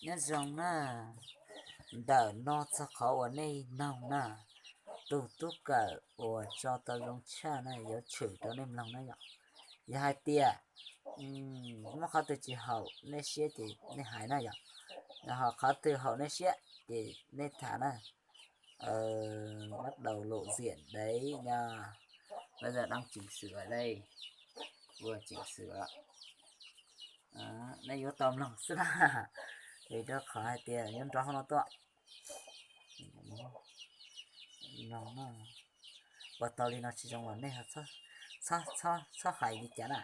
Nyob zoo na, ntawm no txog qhov uas nej mloog na, tus tub kawm uas tso tau zoo tshaj na yuav tshwm rau nej mloog na yom. Yog hais tias muaj qhov twg tsis haum nej siab ces nej hais na yom, ho qhov twg haum nej siab ces nej tham na. Bắt đầu lộ diện đấy nha. Bây giờ đang chỉnh sửa đây. Vừa chỉnh sửa. Nej yuav tau mloog xwb na, vim rau qhov hais tias yuav nrov hauv no tuaj. Mloog no, ua tau li no tsis zoo los nej txhob hais li cas na.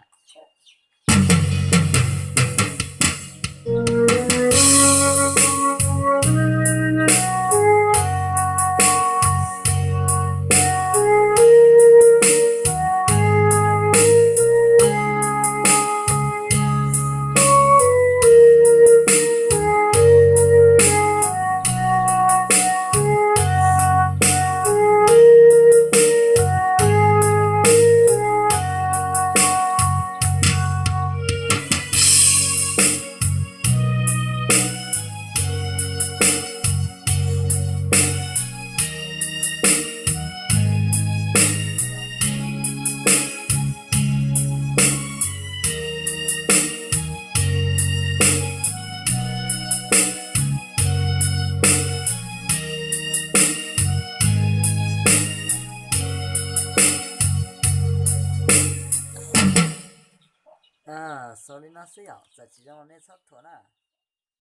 Xaus li no xwb yom, txawm tsis zoo nej txhob thuam na.